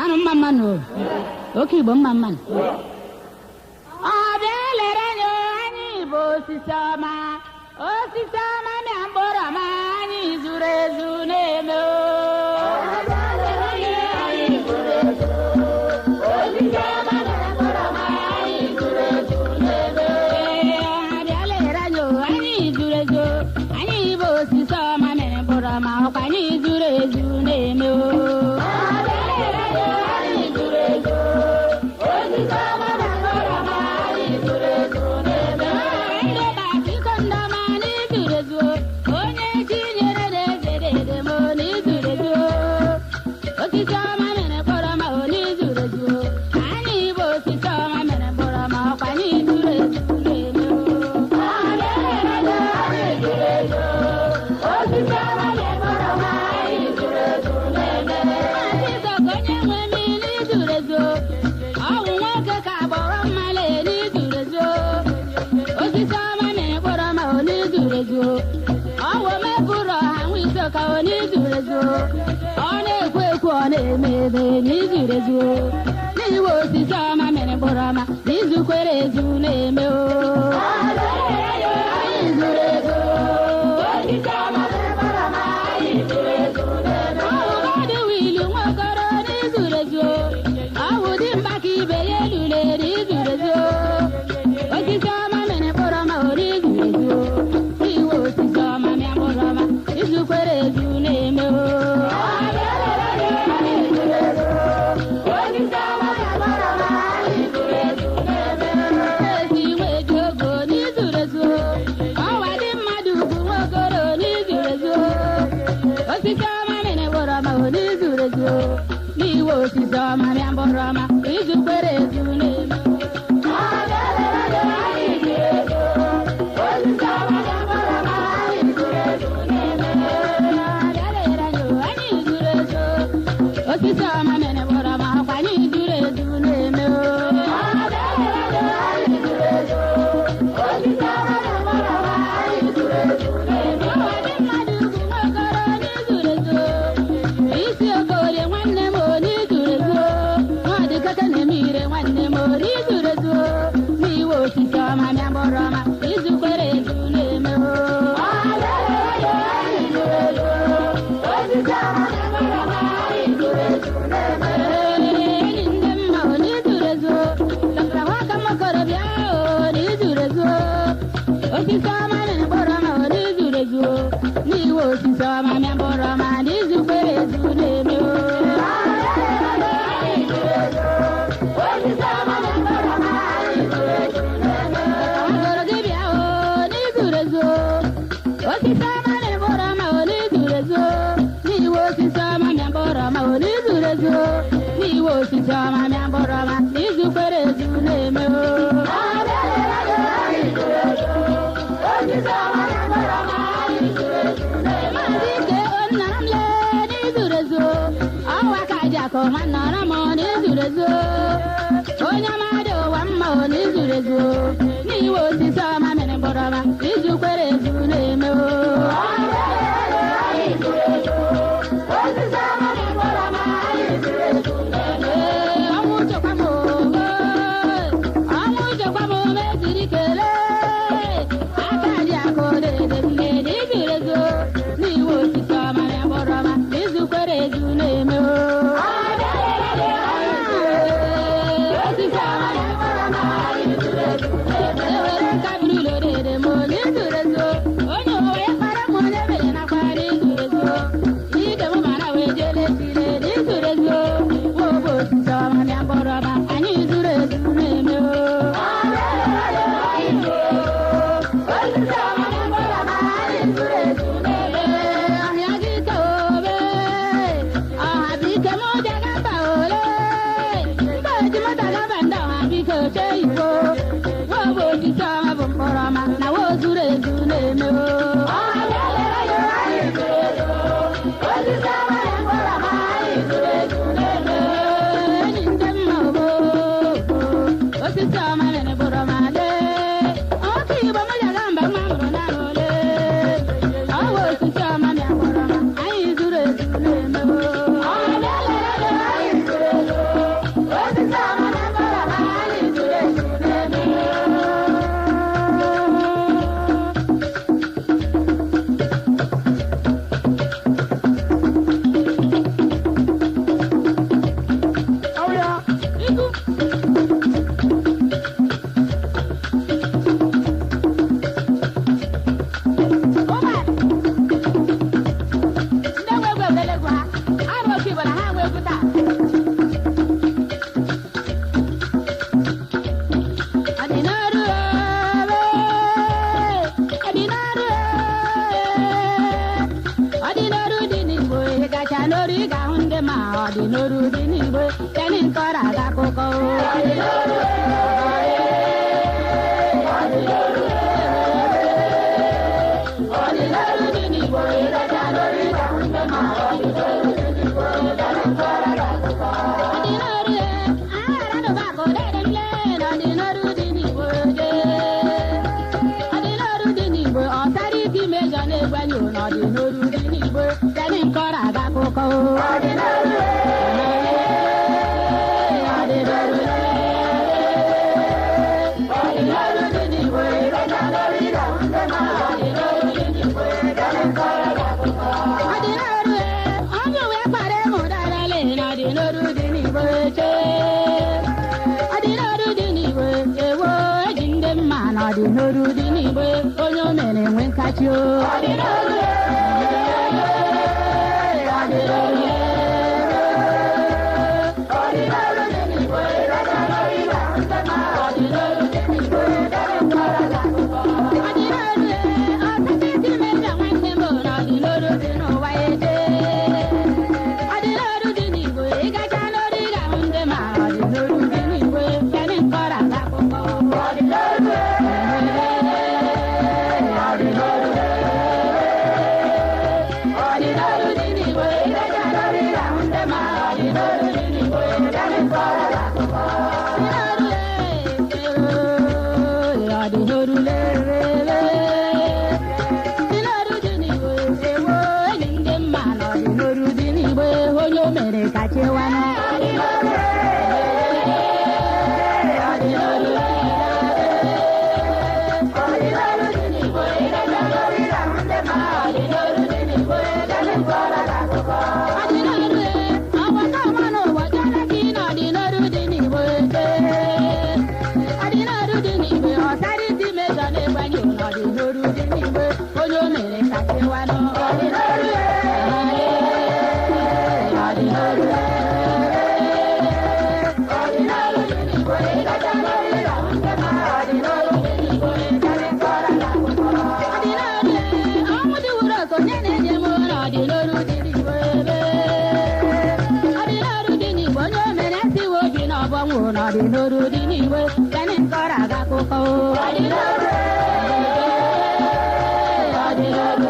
Anụ mma mmanụ oke Igbo mma mmanụ. Ọ bịa lere anyị, anyị bụ osisi ọma, osisi ọma mịa mkpụrụ ọma, anyị zuru ezu na-eme o. Ee, ọha bịa lere anyị, anyị zuru ezu, anyị bụ osisi ọma mịrị mkpụrụ ọma, ọkwa anyị zuru ezu na-eme o. Ndị baptizim ndị ọma n'izuru ezu, onye chi nyere na-eze dede m n'izuru ezu. Osisi ọma mere mkpụrụ ọma o n'izuru ezu. Anyị bụ osisi ọma mere mkpụrụ ọma, ọkwa anyị zuru ezu na-eme o. Maazị Ịzọka onye nwe mmiri zuru ezu, ọwụ nwoke ka agbọrọ mmale n'izuru ezu. Osisi ọma mere mkpụrụ ọma o n'izuru ezu. Ọwụ mepụrụ ọha nwa Ịzọka o n'izuru ezu. Ọ na-ekwu ekwu, ọ na-eme eme n'izuru ezu. N'iwe osisi ọma mere mkpụrụ ọma, n'izukwere ezu na-eme o. Anyị zuru ezu. Ọwụ wilu nwokoro n'izuru ezu. Ọwụ dị mkpa ka ibe ya elule n'izuru ezu. Osisi ọma mere mkpụrụ ọma o n'izuru ezu. Iwe osisi ọma mịa mkpụrụ ọma, izukwere ezu na-eme o. Ezi nwe ji ogo n'izuru ezu. Ọwa dị mmadụ bụ nwokoro n'izuru ezu. Osisi ọma mere mkpụrụ ọma o n'izuru ezu. N'iwe osisi ọma mịa mkpụrụ ọma, izukwere ezu na-eme o. Anyị zuru ezu. Osisi ọma mere mkpụrụ ọma, ọkwa anyị zuru ezu na-eme o. Ọwa dị mmadụ ugwu nwokoro n'izuru ezu. Isi okorie nwanne m o n'izuru ezu. Nwadịkaka na-eme ire nwanne m o n'izuru ezu. N'iwe osisi ọma mịa mkpụrụ ọma, izukwere ezu na-eme o. Ee, enyi ndị mma o n'izuru ezu. Dọkịta nwaka m okorobịa o n'izuru ezu. Osisi ọma mere mkpụrụ ọma o n'izuru ezu. N'iwe osisi ọma mịa mkpụrụ ọma, n'izukwere ezu na-eme o. Agụrụ gị bịa o n'izuru ezu. Osisi ọma mere mkpụrụ ọma o n'izuru ezu. N'iwe osisi ọma mịa mkpụrụ ọma o n'izuru ezu. N'iwe osisi ọma mịa mkpụrụ ọma, n'izukwere ezu na-eme o. Maazị Ike nna m lee n'izuru ezu. Ọwa ka ji akụ nwanne ọra m n'izuru ezu. Onye ọma dị ụwa mma o n'izuru ezu. N'iwe osisi ọma mere mkpụrụ ọma, izukwere ezu na-eme o. Ee, ọnwụ chekwa m o, ọnwụ chekwa m o, meziri kelee. Aka ji akụ dede nne n'izuru ezu. N'iwe osisi ọma mere mkpụrụ ọma, izukwere ezu na-eme o. Osisi ọma mere mkpụrụ ọma, ewere kabiri ụlọ dede m n'izuru ezu. Onye ụwa ya kpara m onye dị n'igwe bịanị nkọrọ aga akụkọ. Ọdịnoru dị n'igbo ịgacha n'oru ga-ahụ ndị ma ọdịnoru dị n'igbo bịanị nkọrọ aga akụkọ. Ọdịnoru aghara nụbakụ dede mle n'ọdịnoru dị n'igbo jee. Ọdịnoru dị n'igbo ọtara ike imejọ na-egwenye n'ọdịnoru dị n'igbo bịanị nkọrọ aga akụkọ. Ọdịnoru ọdịnoru dị n'igbo ịgacha n'oru ga-ahụ ndị ma ọdịnoru dị n'igbo bịanị nkọrọ aga akụkọ. Ọdịnoru onye uwe kpara emu darale n'ọdịnoru dị n'igbo chee. Ọdịnoru dị n'igbo ewo eji ndị mma n'ọdịnoru dị n'igbo onye o mere nwe nkachi o. Ọdịnoru ọdịnoru ọdịnoru dị n'igbo ịgacha n'oru ga-ahụ ndị ma ọdịnoru dị n'igbo bịanị nkọrọ aga akụkọ. Ọdịnoru ọtụtụ isi mejọ nwanne m n'ọdịnoru dị n'ụwa eje. Ọdịnoru dị n'igbo ịgacha n'oru ga-ahụ ndị ma ọdịnoru dị n'igbo bịanị nkọrọ aga akụkọ. Ọdịnoru ọdịnoru dị n'igbo ịgacha n'oru ga-ahụ ndị ma ọdịnoru dị n'igbo bịanị nkọrọ aga akụkọ. Ọdịnoru lelele ọdịnoru dị n'igbo ewo enyi ndị mma na ọdịnoru dị n'igbo onye o mere ka chewanụ. Ọdịnoru dị n'igbo ịgacha n'oru ga-ahụ ndị ma ọdịnoru dị n'igbo bịanị nkọrọ aga akụkọ. Ọdịnoru ọgbakọ ọma n'ụwa jara gị na ọdịnoru dị n'igbo jee. Ọdịnoru dị n'igbo ọtara isi mejọ na-egbenye n'ọdịnoru dị n'igbo onye o mere ka chewanụ. Ọdịnoru ọdịnoru ọdịnoru dị n'igbo ịgacha n'oru ga-ahụ ndị ma ọdịnoru dị n'igbo bịanị nkọrọ aga akụkọ. Ọdịnoru ọnwụ dị wuru oke onye na-enye m ụra ọdịnoru dị n'igbo ebe. Ọdịnoru dị n'igbo onye o mere esiwe obi na ọbọ nwụrụ n'ọdịnoru dị n'igbo bịanị nkọrọ aga akụkọ. Ọdịnoru ọdịnoru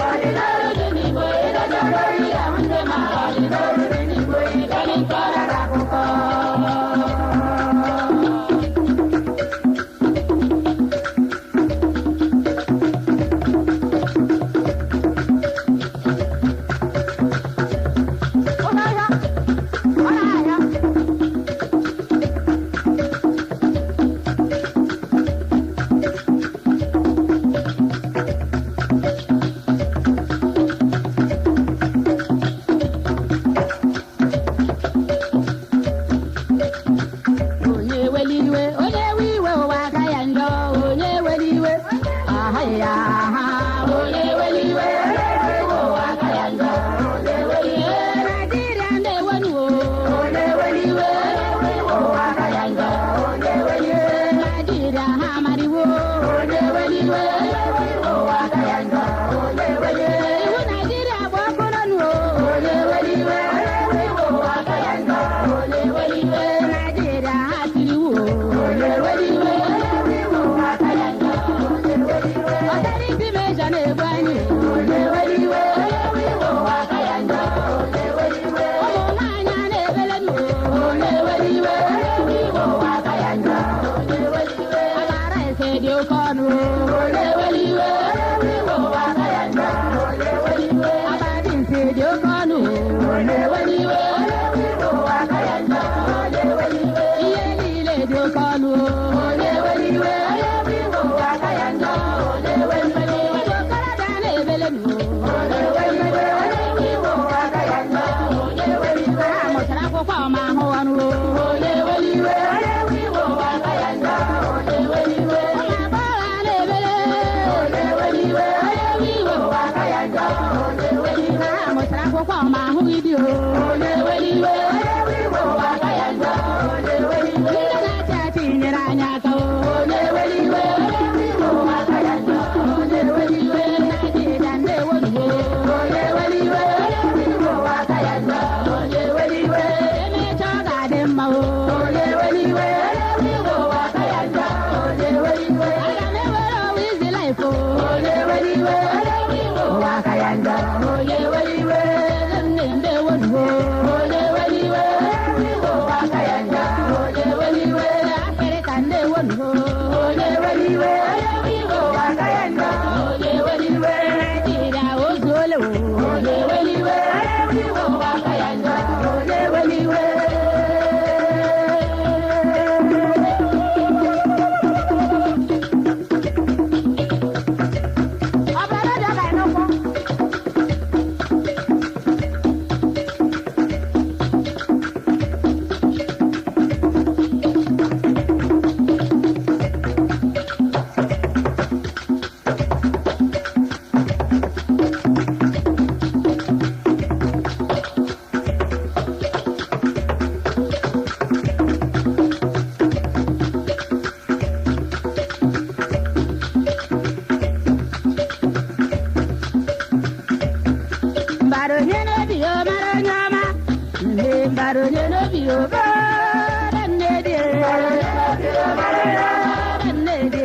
ọdịnoru dị n'igbo ịgacha n'oru ga-ahụ ndị ma ọdịnoru dị n'igbo bịanị nkọrọ aga akụkọ. Onye weli iwe onye we iwe ụwa aka ya njọ onye weli iwe aha ya aha onye weli iwe onye we iwe ụwa aka ya njọ onye weli iwe Naijiria na-ewenu o onye weli iwe onye we iwe ụwa aka ya njọ onye weli iwe Naijiria ha amariwo onye weli iwe onye we iwe ụwa aka ya njọ onye weli iwe iwu Naijiria bụ ọkụ n'ọnụ o onye weli iwe onye we iwe ụwa aka ya njọ onye weli iwe Naijiria ha tiri iwu o onye weli iwe onye we iwe ụwa aka ya njọ onye weli iwe ọtara isi mejọ na-egbu anyị onye weli iwe onye we iwe ụwa aka ya njọ onye weli iwe ụmụ nwaanyị a na-ebele nụ onye weli iwe onye we iwe ụwa aka ya njọ onye weli iwe agbara ese dị oke ọnụ onye weli iwe onye we iwe ụwa aka ya njọ onye weli iwe agbadị nsị dị oke ọnụ onye weli iwe onye we iwe ụwa aka ya njọ onye weli iwe ihe niile dị oke ọnụ onye weli iwe onye we iwe ụwa aka ya njọ onye weli iwe ụmụ okorobịa na-ebele nụ onye weli iwe onye we iwe ụwa aka ya njọ onye weli iwe ha mụtara akwụkwọ ma ahụ ọnụ onye weli iwe onye we iwe ụwa aka ya njọ onye weli iwe ụmụ agbọghọ a na-ebele onye weli iwe onye we iwe ụwa aka ya njọ onye weli iwe ha mụtara akwụkwọ ma ahụghị di o onye weli iwe onye we iwe ụwa aka ya njọ onye weli iwe ndị na-achị achị nyere anyị aka o onye weli iwe onye we iwe ụwa aka ya njọ onye weli iwe Naijiria ndewo onye weli iwe onye we iwe ụwa aka ya njọ. Bara onye n'obi o, bara nne dị, bara nne dị.